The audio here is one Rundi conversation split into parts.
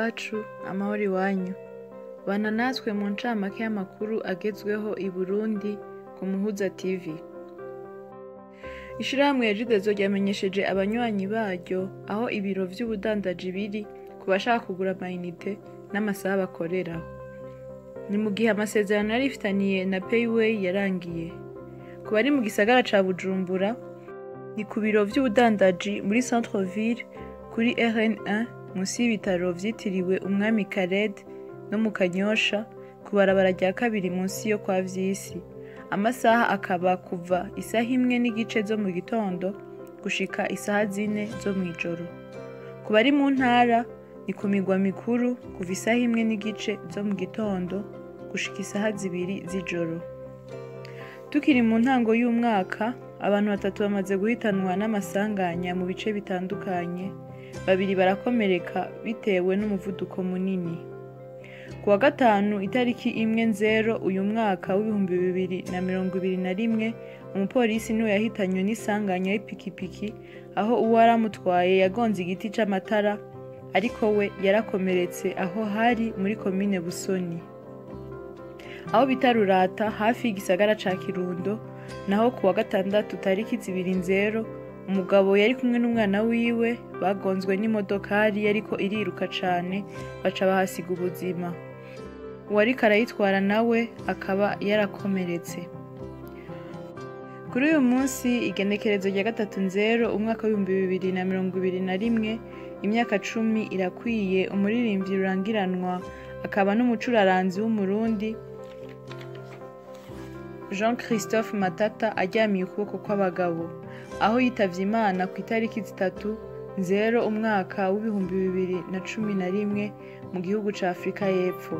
Iwacu, amahoro iwanyu. Bana natwe mu ncamake y'amakuru agezweho i Burundi ku Muhuza TV. Ishirahamwe Regideso ryamenyesheje abanywanyi baryo aho ibiro vy'ubudandaji biri ku bashaka kugura amayinite n'amasaha bakoreraho. Ni mu gihe amasezerano yari ifitaniye na Payway yarangiye. Ku bari mu gisagara ca Bujumbura, ni ku biro vy'ubudandaji muri Centre Ville kuri RN1 munsi y'ibitaro vyitiriwe Umwami Khaled no mu Kanyosha ku barabara rya kabiri munsi yo kwa Vyisi. Amasaha akaba kuva isaha 1:15 zo mu gitondo gushika isaha 4 zo mw'ijoro. Ku bari mu ntara ni ku migwa mikuru kuva isaha 1:15 zo mu gitondo gushika isaha 2 z'ijoro. Tukiri mu ntango y'umwaka, abantu batatu bamaze guhitanwa n'amasanganya mu bice bitandukanye, babiri barakomereka bitewe n'umuvuduko munini. Ku wa gatanu itariki 1/0 uyu mwaka w'2021, umupolisi niwe yahitanywe n'isanganya y'ipikipiki aho uwaramutwaye yagonze igiti c'amatara, ariko we yarakomeretse aho hari muri komine Busoni. Aho bita Rurata hafi y'igisagara ca Kirundo, naho ku wa gatandatu tariki 2/0 umugabo yari kumwe n'umwana wiwe bagonzwe n'imodokari yariko iriruka cane baca bahasiga ubuzima. Uwariko arayitwara nawe akaba yarakomeretse. Kuri uyu munsi igenekerezo rya 3/0 umwaka w'2021, imyaka 10 irakwiye umuririmbyi rurangiranwa akaba n'umucuraranzi w'Umurundi Jean Christophe Matata aryamiye ukuboko kw'abagabo, aho yitavye Imana ku itariki 3/0 umwaka w'2011 mu gihugu ca Afrika y'Epfo.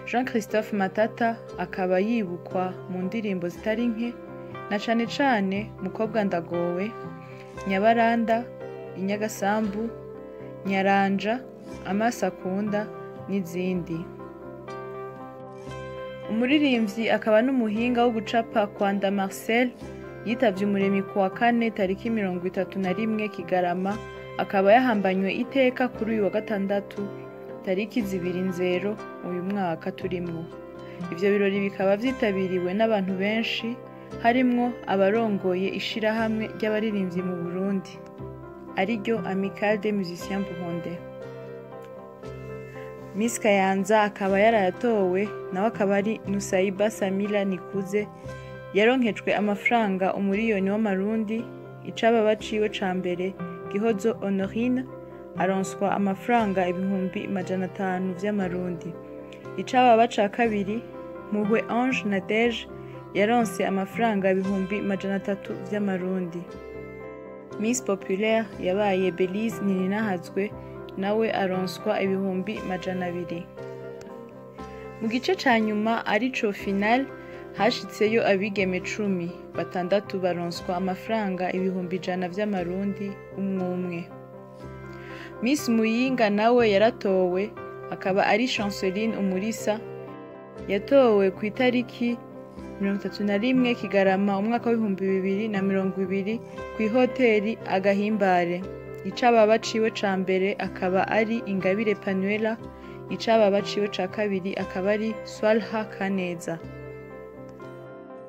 Jean Christophe Matata akaba yibukwa mu ndirimbo zitari nke na cane cane Mukobwa Ndagowe, Nyabaranda, Inyagasambu, Nyaranja, Amasakunda n'izindi. Umuririmbyi akaba n'umuhinga wo gucapa Kwanda Marcel yitavye Umuremyi ku wa kane tariki 31 Kigarama, akaba yahambanywe iteka kuri uyu wa gatandatu tariki 2/0 uyu mwaka turimwo. Ivyo birori bikaba vyitabiriwe n'abantu benshi harimwo abarongoye ishirahamwe ry'abaririmbyi mu Burundi ariryo Amicale des Musiciens Burundais. Miss Kayanza akaba yarayatowe, nawe akaba ari Nusaiba Samira Nikuze, yaronkejwe amafaranga 1,000,000 w'amarundi. Icababa ciwe ca mbere Gihozo Honorine aronswa amafaranga 500,000 vy'amarundi. Icababa ca kabiri Muhwe Ange Nadege yaronse amafaranga 300,000 vy'amarundi. Miss Populaire yabaye Belize Nininahazwe, nawe aronswa 200,000. Mu gice ca nyuma arico final hashitseyo abigeme 10, batandatu baronswa amafaranga 100,000 vy'amarundi umwumwe. Miss Muyinga nawe yaratowe, akaba ari Chanceline Umulisa, yatowe ku itariki 31 Kigarama umwaka w'2020 kw'ihoteli Agahimbare. Icababa ciwe ca mbere akaba ari Ingabire Panuela, icababa ciwe ca kabiri akaba ari Swalha Kaneza.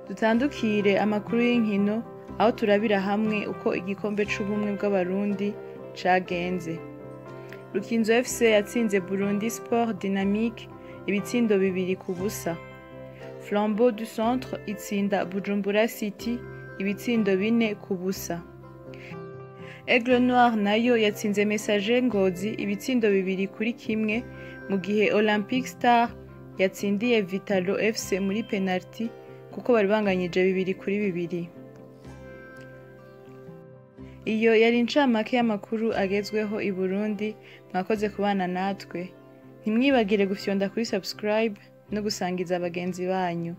Dutandukire amakuru y'inkino aho turabira hamwe uko igikombe c'ubumwe bw'Abarundi cagenze. Rukinzo FC yatsinze Burundi Sport Dynamique ibitsindo 2-0. Flambeau du Centre itsinda Bujumbura City ibitsindo 4-0. Aigle Noir nayo yatsinze Messager Ngozi ibitsindo 2-1, mu gihe Olympic Star yatsindiye Vitalo FC muri penalty kuko bari banganyije 2-2. Iyo yari incamake y'amakuru agezweho i Burundi. Mwakoze kubana natwe. Ntimwibagire gufyonda kuri subscribe no gusangiza bagenzi banyu.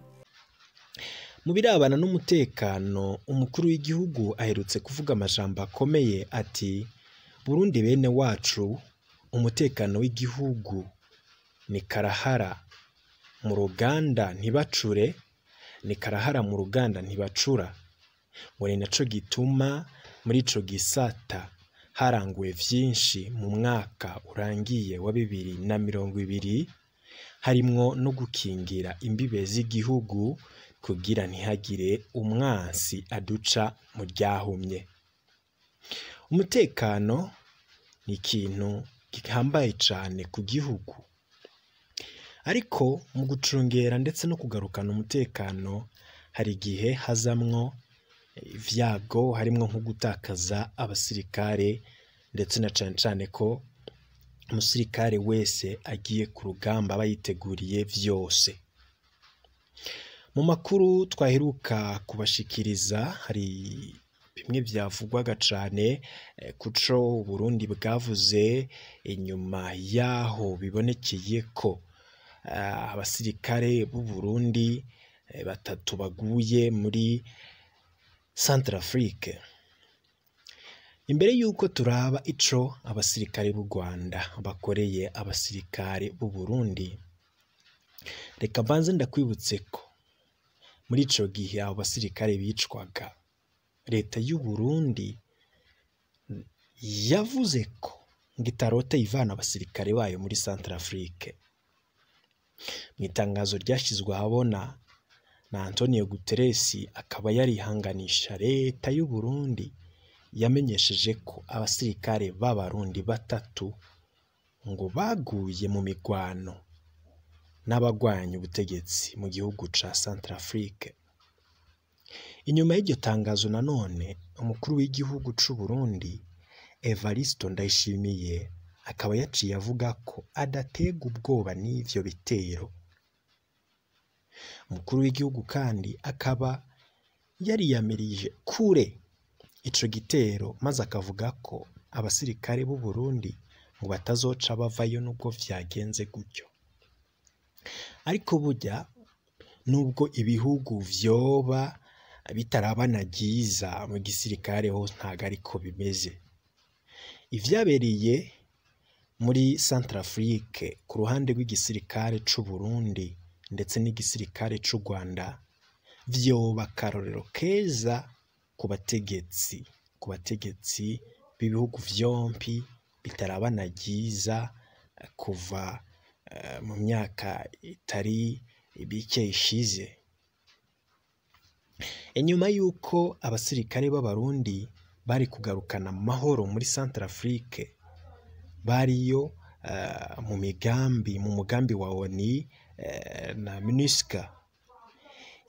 Mu birabana n'umutekano, umukuru w'igihugu aherutse kuvuga amajambo akomeye ati: Burundi bene wacu, umutekano w'igihugu ni karahara mu ruganda ntibacure, ni karahara mu ruganda ntibacura. Ngo ni naco gituma muri ico gisata Haranguwe vyinshi mu mwaka urangiye wa 2020, harimwo no gukingira imbibe z'igihugu kugira ntihagire umwansi aduca mu ryahumye. Umutekano ni ikintu gihambaye cane ku gihugu, ariko mu gucungera ndetse no kugarukana umutekano hari igihe hazamwo ivyago, harimwo nko gutakaza abasirikare, ndetse na cane cane ko umusirikare wese agiye ku rugamba aba yiteguriye vyose. Mu makuru twaheruka kubashikiriza hari bimwe vyavugwaga cane kuco Uburundi bwavuze inyuma yaho bibonekeye ko abasirikare b'u Burundi batatu baguye muri Centrafrique. Imbere yuko turaba ico abasirikare b'u Rwanda bakoreye abasirikare b'u Burundi, reka mbanze ndakwibutse ko muri ico gihe abo basirikare bicwaga, leta y'u Burundi yavuze ko ngo itarota ivana abasirikare bayo muri Centrafrique. Mu itangazo ryashyizwe ahabona na Antonio Guterres, akaba yarihanganisha leta y'u Burundi, yamenyesheje ko abasirikare b'Abarundi batatu ngo baguye mu migwano n'abagwanya ubutegetsi mu gihugu ca Centrafrique. Inyuma y'iryo tangazo nanone, umukuru w'igihugu c'u Burundi Evariste Ndayishimiye akaba yaciye avuga ko adaterwa ubwoba n'ivyo bitero. Umukuru w'igihugu kandi akaba yariyamirije kure ico gitero, maze akavuga ko abasirikare b'u Burundi ngo batazoca bavayo nubwo vyagenze gutyo. Ariko burya nubwo ibihugu vyoba bitarabana ryiza mu gisirikare ho ntago ariko bimeze. Ivyabereye muri Centrafrique ku ruhande rw'igisirikare c'u Burundi ndetse n'igisirikare c'u Rwanda vyoba akarorero keza ku bategetsi b'ibihugu vyompi bitarabana ryiza kuva mu myaka itari bike ishize. Inyuma yuko abasirikare b'Abarundi bari kugarukana amahoro muri Centrafrique, bariyo mu mugambi wa ONU na MINUSCA.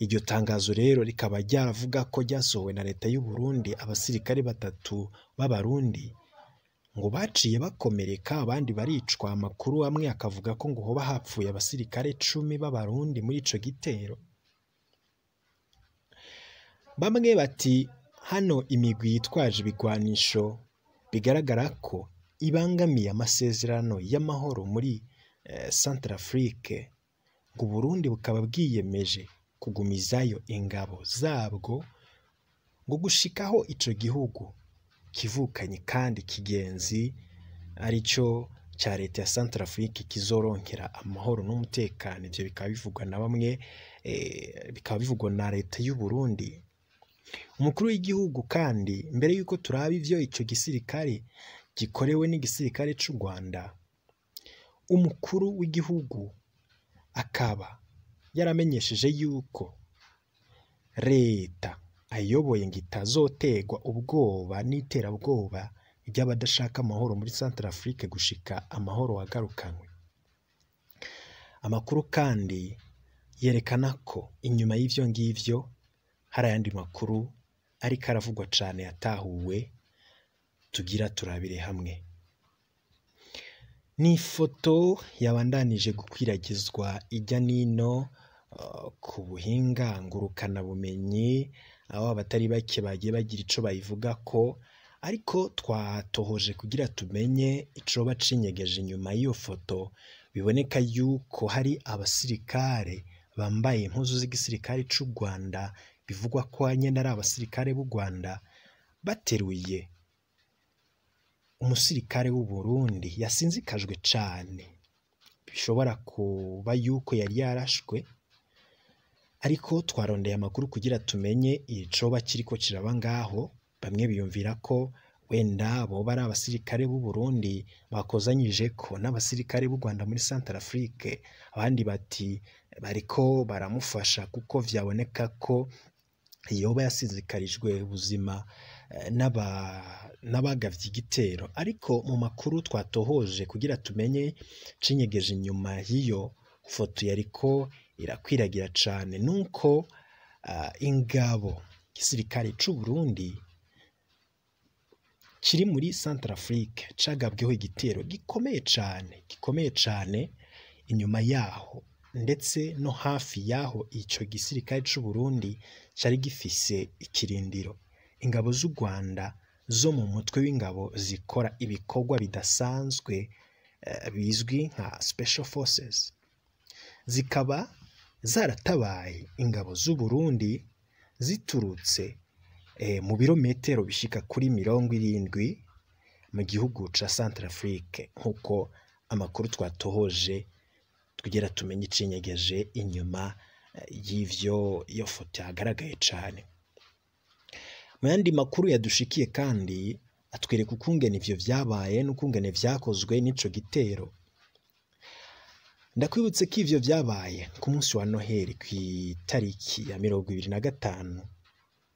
Iryo tangazo rero rikaba ryaravuga ko ryasohowe na leta y'u Burundi, abasirikare batatu b'Abarundi ngo baciye bakomereka abandi baricwa. Amakuru amwe akavuga ko ngo hoba hapfuye abasirikare 10 b'Abarundi muri ico gitero. Bamwe bati hano imigwi yitwaje ibigwanisho bigaragara ko ibangamiye amasezerano y'amahoro muri Centrafrique, ngo Burundi bukaba bwiyemeje kugumizayo ingabo zabwo ngo gushikaho ico gihugu kivukanye kandi kigenzi arico ca leta ya Centrafrique kizoronkera amahoro n'umutekano. Ivyo bikaba bivugwa na bamwe, bikaba bivugwa na leta y'u Burundi. Umukuru w'igihugu kandi mbere yuko turaba ivyo ico gisirikare gikorewe n'igisirikare c'u Rwanda, umukuru w'igihugu akaba yaramenyesheje yuko leta ayoboye ngo itazoterwa ubwoba n'iterabwoba ry'abadashaka amahoro muri Centrafrique gushika amahoro agarukanywe. Amakuru kandi yerekana ko inyuma y'ivyo ngivyo hari ayandi makuru ariko aravugwa cane yatahuwe, tugira turabire hamwe. Ni ifoto yabandanije gukwiragizwa ijya nino ku buhinga ngurukanabumenyi, aho abatari bake bagiye bagira ico bayivuga ko, ariko twatohoje kugira tumenye icoba cinyegeje inyuma y'iyo foto. Biboneka yuko hari abasirikare bambaye impuzu z'igisirikare c'u Rwanda, bivugwa ko nyene ari abasirikare b'u Rwanda, bateruye umusirikare w'u Burundi yasinzikajwe cane, bishobora kuba yuko yari yarashwe, ariko twarondeye amakuru kugira tumenye icoba kiriko kiraba ngaho. Bamwe biyumvira ko Wenda boba ari abasirikare b'u Burundi bakozanyije ko n'abasirikare b'u Rwanda muri Centrafrique, abandi bati bariko baramufasha kuko vyaboneka ko yoba yasizikarijwe ubuzima n'abagavye igitero. Ariko mu makuru twatohoje kugira tumenye cinyegeje inyuma y'iyo foto yariko irakwiragira cane, nuko ingabo igisirikare c'u Burundi kiri muri Centrafrique cagabweho igitero gikomeye cane, gikomeye cane inyuma yaho ndetse no hafi yaho ico gisirikare c'u Burundi cari gifise ikirindiro. Ingabo z'u Rwanda zo mu mutwe w'ingabo zikora ibikorwa bidasanzwe bizwi nka Special Forces zikaba zaratabaye ingabo z'u Burundi ziturutse mu birometero bishika kuri 70 mu gihugu ca Centrafrique, nk'uko amakuru twatohoje tugira tumenye icinyegeje inyuma y'ivyo iyo foto yagaragaye cane. Mu yandi makuru yadushikiye kandi atwereka ukungene ivyo vyabaye n'ukungene vyakozwe n'ico gitero. Ndakwibutse ko ivyo vyabaye ku munsi wa Noheli kw'itariki ya 25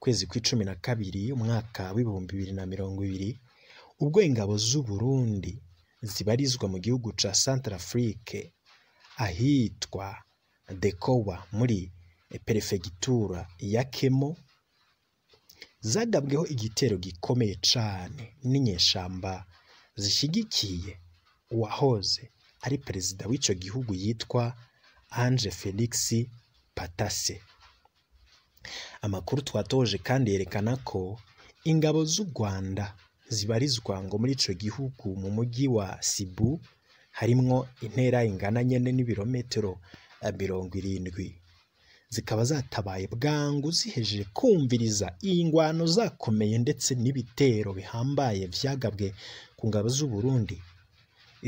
kwezi kw'icumi na kabiri umwaka w'2020, ubwo ingabo z'u Burundi zibarizwa mu gihugu ca Centrafrique ahitwa Dekowa muri perefegitura ya Kemo zagabweho igitero gikomeye cane n'inyeshamba zishigikiye uwahoze ari perezida w'ico gihugu yitwa Ange Felix Patasse. Amakuru twatoje kandi yerekana ko ingabo z'u Rwanda zibarizwa ngo muri ico gihugu mu mujyi wa Sibu harimwo intera ingana nyene n'ibirometero 70, zikaba zatabaye bwangu zihejeje kumviriza ingwano zakomeye ndetse n'ibitero bihambaye vyagabwe ku ngabo z'u Burundi.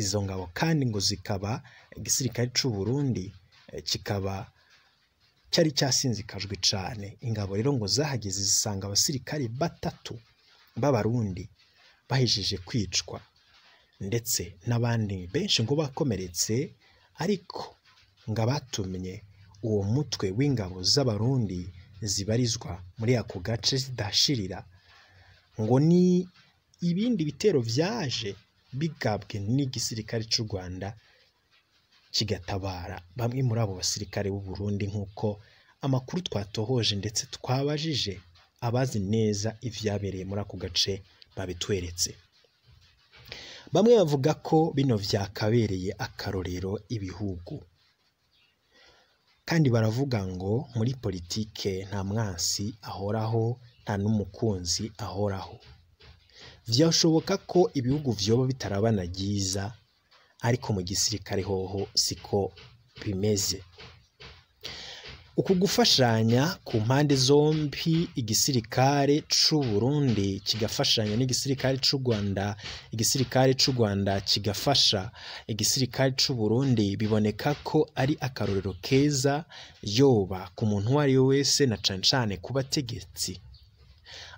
Izo ngabo kandi ngo zikaba igisirikare c'u Burundi kikaba cyari cyasinzikajwe cane. Ingabo rero ngo zahageze zisanga abasirikare 3 b'Abarundi bahejeje kwicwa ndetse n'abandi benshi ngo bakomeretse, ariko ngo abatumye uwo mutwe w'ingabo z'Abarundi zibarizwa muri ako gace zidashirira ngo ni ibindi bitero vyaje bigabwe n'igisirikare c'u Rwanda kigatabara bamwe muri abo basirikare b'u Burundi, nk'uko amakuru twatohoje ndetse twabajije abazi neza ivyabereye muri ako gace babitweretse. Bamwe bavuga ko bino vyakabereye akarorero ibihugu, kandi baravuga ngo muri politike nta mwansi ahoraho nta n'umukunzi ahoraho. Vyashoboka ko ibihugu vyoba bitarabana ryiza, ariko mu gisirikare hoho siko bimeze. Uku gufashanya ku mpande zombi, igisirikare c'u Burundi kigafashanya n'igisirikare c'u Rwanda, igisirikare c'u Rwanda kigafasha igisirikare c'u Burundi, biboneka ko ari akarorero keza yoba ku muntu uwo ari we wese na cane cane ku bategetsi.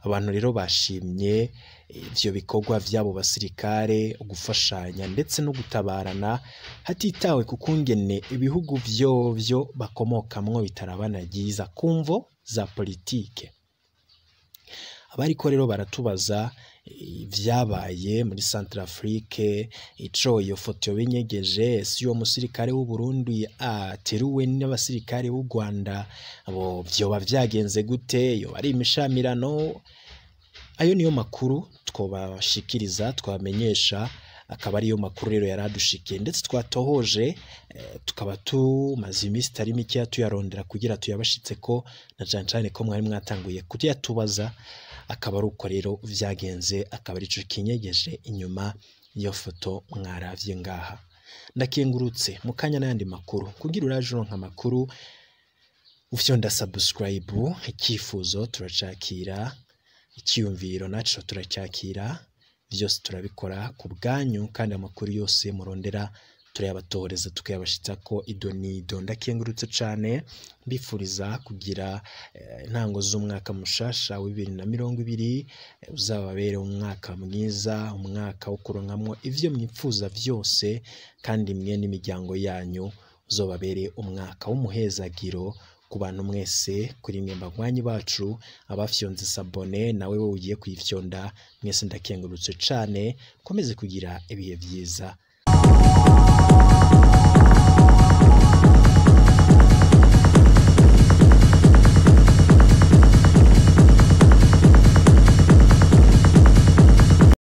Abantu rero bashimye ivyo bikorwa vy'abo basirikare, gufashanya ndetse no gutabarana hatitawe ku kungene ibihugu vyovyo bakomokamwo bitarabana ryiza kumvo za politike. Abariko rero baratubaza ivyabaye muri Centrafrique, ico iyo foto binyegeje, si uwo musirikare w'u Burundi ateruwe n'abasirikare b'u Rwanda, abo vyoba vyagenze gute, yoba ari imishamirano? Ayo niyo makuru twobashikiriza, twamenyesha, akaba ariyo makuru rero yaradushikiye ndetse twatohoje, tukaba tumaze iminsi itari mikeya tuyarondera kugira tuyabashitse ko na cane cane ko mwari mwatanguye kuyatubaza. Akaba ari uko rero vyagenze, akaba arico kinyegeje inyuma y'iyo foto mwaravye ngaha. Ndakengurutse mu kanya n'ayandi makuru. Kugira uraje uronka amakuru ufyonda subscribe, icyifuzo turacakira, icyiyumviro naco turacyakira, vyose turabikora ku bwanyu, kandi amakuru yose murondera Turayabatohoreza tukayabashitsako ido n'ido. Ndakengurutse cane, mbifuriza kugira intango z'umwaka mushasha wa 2020 uzababere umwaka mwiza, umwaka wo kuronkamwo ivyo mwipfuza vyose, kandi mwe n'imiryango yanyu uzobabere umwaka w'umuhezagiro ku bantu mwese. Kuri mwe banywanyi bacu, abafyonze s'abonner, nawe wowe ugiye kuyifyonda, mwese ndakengurutse cane, mukomeze kugira ibihe vyiza.